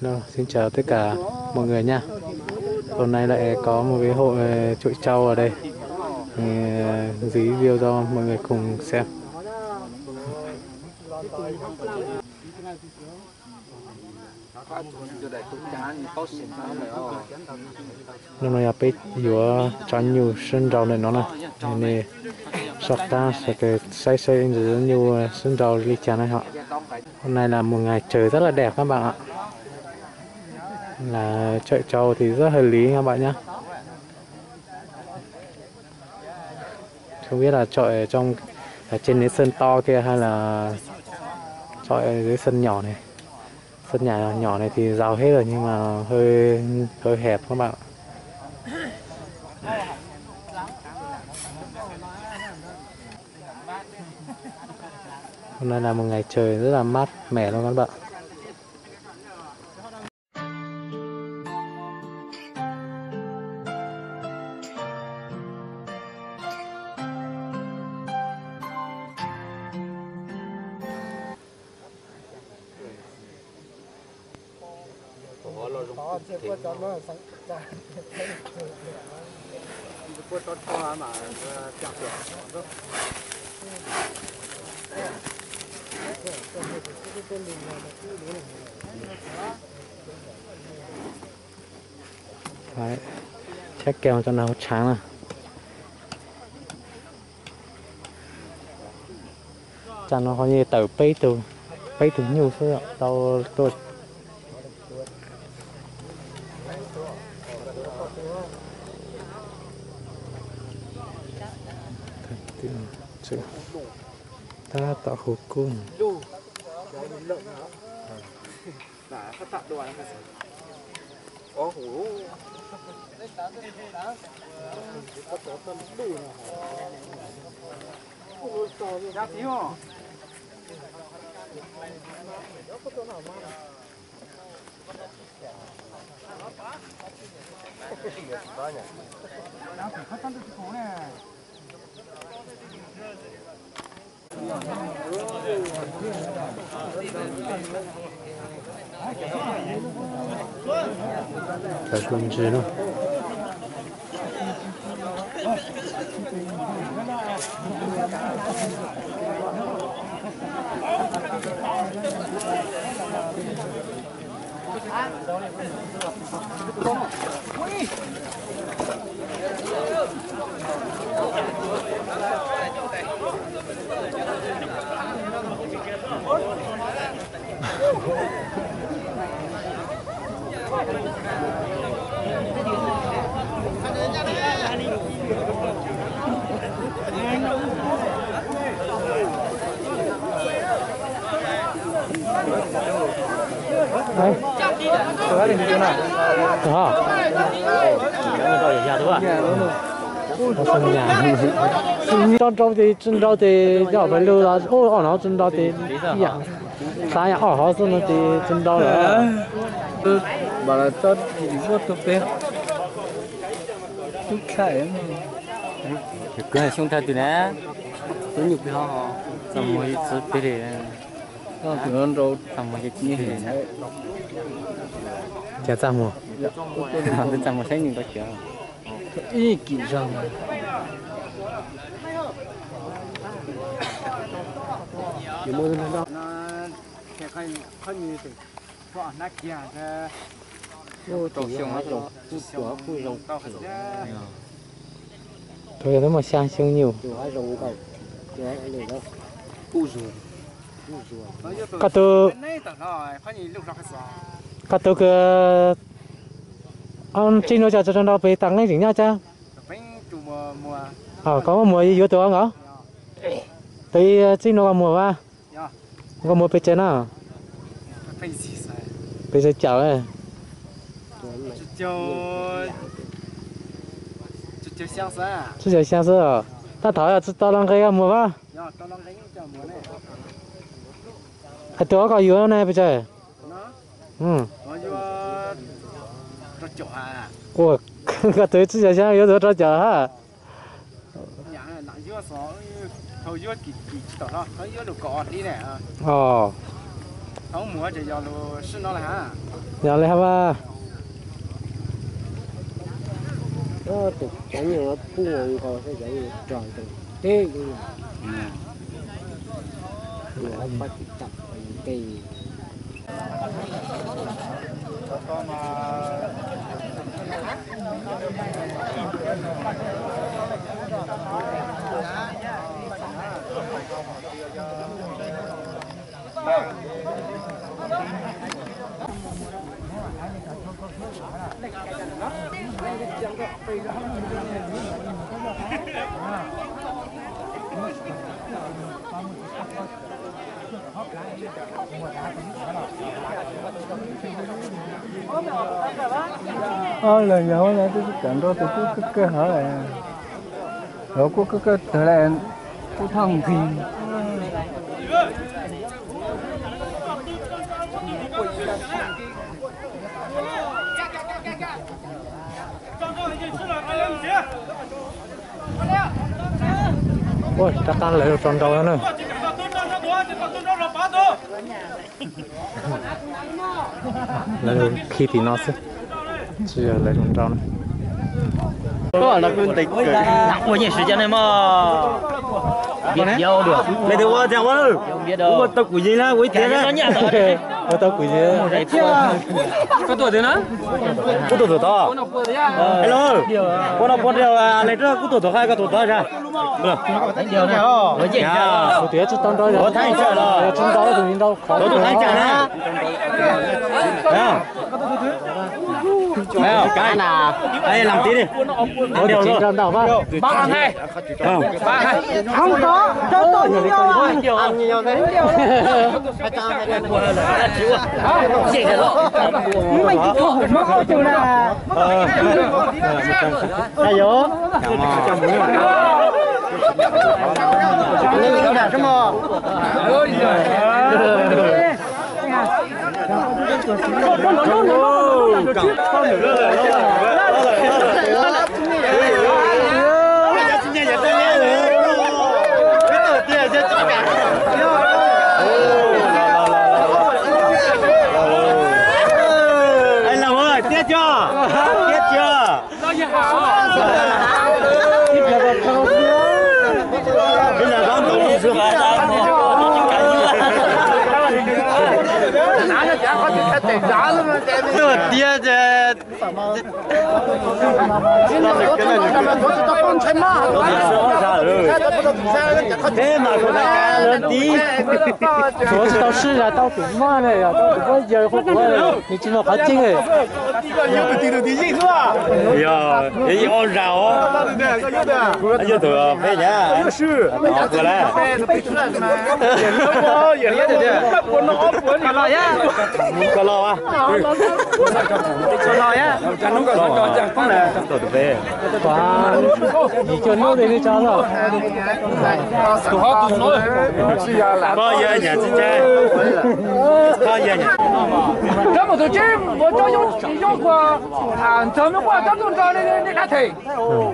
Hello, xin chào tất cả mọi người nha. Hôm nay lại có một cái hội, ờ, chọi trâu ở đây. Thì, ờ, giới thiệu cho mọi người cùng xem. Hnub no yog peb yuav tso nyuj sib nraus ntawm no na. Nws soj qab sawv daws saib saib ntawm nyuj sib nraus li cas na ho. Hôm nay là một ngày trời rất là đẹp các bạn ạ. Là chọi trâu thì rất hợp lý các bạn nhé. Không biết là chọi ở trong, ở trên đến sân to kia hay là chọi ở dưới sân nhỏ này. Sân nhà nhỏ này thì giàu hết rồi nhưng mà hơi hơi hẹp các bạn ạ. Hôm nay là một ngày trời rất là mát mẻ luôn các bạn. Đấy, chắc kèo cho nó chán à. Tsam no ho yeej tawm peb tug, peb tug nyuj xwb tau tuaj. Tab tom hu kuj. Cov ntsis na. Hov, tso nrau tes tsi nrau tes coj pais lug los ub, ob no tsi nrau tes ib yam, xav yam ob hov xwb no tes tsi nrau lawm. Kwv Xyooj thawj twg na? Tub nyuj peb ho, txaj muag ib txwv peb li. Txaj muag ib txwv peb li. Cas txaj muag? Twb txaj muag saib nyuj ntau cov. Ib kis zog. Thaum yog twb muaj xya xyoo nyuj. Koj tus, koj tus kws tsij nuav cas tsi rau nrau pem tas nqeeb tseem nyob cas? Koj muab muag yuav tus nkaus. Tus tsij nuav koj muag vas, koj muag pes tsawg na? Pes tsawg caum? Tsib caug xyaa xwb. Tab tom tsi tau los nqe koj muag vas. Hais tus koj yuav ne pes tsawg? Ua, koj tus tsib caug xyaa yuav tus rau caum hab. Os, Yog li hab mas. Tus cov nyuag pub nkaus xwb, cov nyuag rog ntoo teb, pab tsis tau tej. Ob leeg yog ua no twb kawm nrau tus kuj kawg kawg hov, lawv kuj kawg kawg tag lawm, kuj thoj nqig. Ua rov qab lawv tso nrau na. Lawv khi tim no xwb, tsis yog lawv zoo nrau na. Ua nyeej swv cov neeg mog. Ua tias ua ua ua tau kuv yeej na ua ib tiag na. Ua tau kuv yeej. Koj tuaj twg na? Kuv tuaj tuaj tod. Hello. Ua no puas nrog leej twg kuv tuaj tuaj qab koj tuaj tod sas. Kuv tias tsis tau nrau, tsis nrau tus nrau qhov tus nrau na. Lam ti di. Ntau ntau. Tiab tiag, tiab tiag. Tiag tiag. Tsuav tsis tau sib zais tau tus maj ne, yog tau tus maj yawg qhuav qhuav, nws tsis muaj qhov ceeb li. Yog, yog ib ob zag os. Yog tus peb nyab. Koj los, koj los. Yim cuaj hnub li nej tso los. Koj yog nyam tsis ntshai. Koj yog nyam. Rab mus tus tsis mus coj yob tsis yob kua, ntxawg me quaj rab tuaj nrog nej dab them.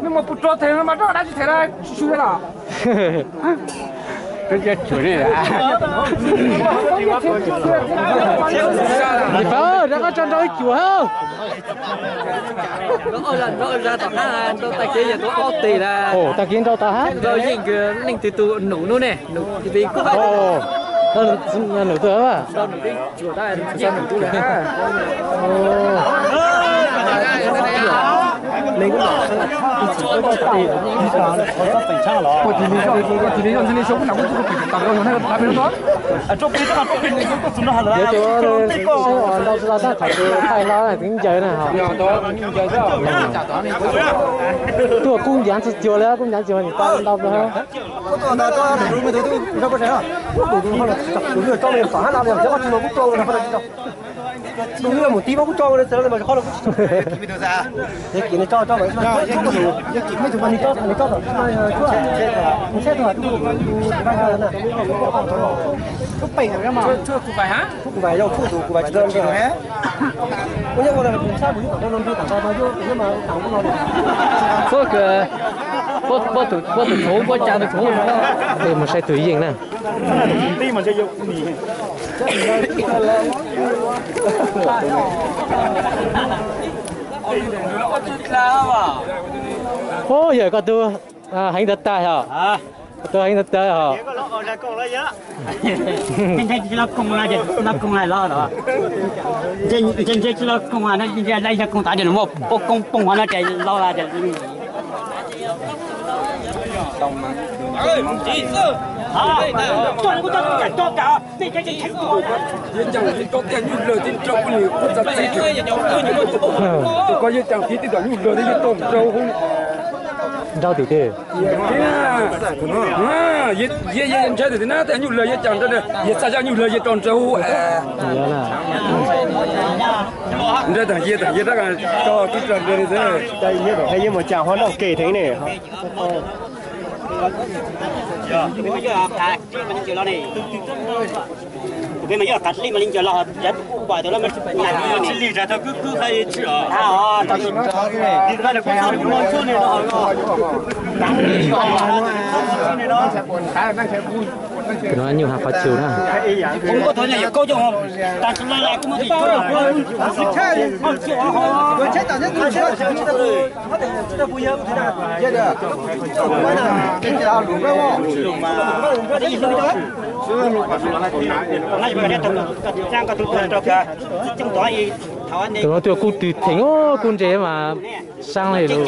Nej mus pus rog them mas rab dab tsis them na, tsis su los. Nim pab rov qab tso nrau ib cuam. Tag kis nrau tag hab. Nrau yeej leej twg tus num nub ne, num twg. Yuav tus nrau tsis tau tab qhov tus thaij hlo twb ncaws na. Tuaj kub ncav txog cuag li, kub ncav cuag nim tau ntau plaws. Txuj kawg. Puab, puab tus, puab tus txhuv, puab tsa tus txhuv. Peb mus saib tus yeej na. Ub, yawg koj tub heev tag tag os. Koj tub heev tag tag os. Ntshe tsis los koom na, ntshe tsis los koom na los. Ntshe tsis los koom na, ntshe lawv yog koom tas ces muaj pob koob poob hov no ces los las ces. Yeej caag tib tug nyuj lwg tib nrau poj niam kuj txav txib. Tus koj yeej caag tib tug nyuj lwg thiab yeej tau nrau hauv. Nrau tim twg? Yeej ntshai tim twg na, tej nyuj lwg yeej caag nrau, yog txhaj zaj nyuj lwg yeej tau nrau hauv. Nrau taag, yeej taag, yeej rov tog tib rau nrau li xwb. Yeej mus caag huab nooj ke theej ne. Tus no nyuj has qhov chaw na. Tus no twb kub twg theej, kub ntse mas saab le lug.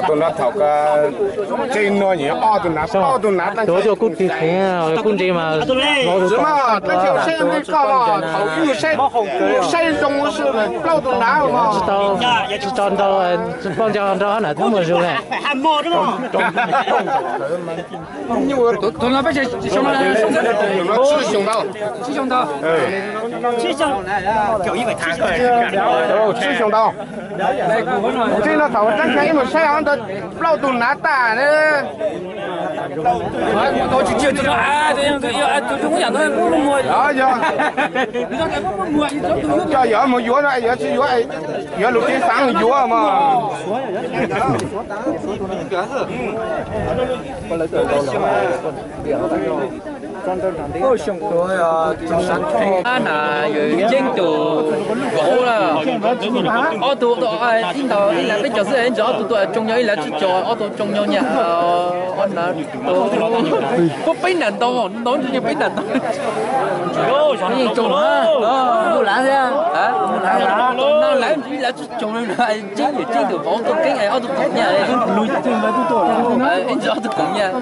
Tus no thaum ka, tsev no nyuam ob tug nav, ob tug nav. Tus no twb kub twg theej, kub ntse mas. Thaum ub saib zoo, plaub tug nav, tsis tau nrau, plaub nco nrau na, twb muaj zoo le. Tus no peb tsis xyoo ntau, tsib xyoo ntau, tsib xyoo ntau, tsib xyoo ntau. Tsev no thaum tseeb tseeb ib mus saib ntawd plaub tug nav tag ne. Yog, yog, yog mus yuav no, yuav tsis yuav, yuav lug tsev xaav yuav mas. Ab na, yawg Yeeb tus vauv na, ob tug ib ntau ib leeg peb caug xwb, ntsis ob tug tuaj tsoo nyo ib leeg tsib caug, ob tug tsoo nyo nyaj, ob na, puab peb nam ntau, ntau ntsis yog peb nam ntau. Yeej tsoo na, mus lav thiab, mus lav, ib leeg tsib caug, Yeeb, Yeeb tus vauv tuaj keeb ob tug khoom nyaj, ib ntsis ob tug khoom nyaj.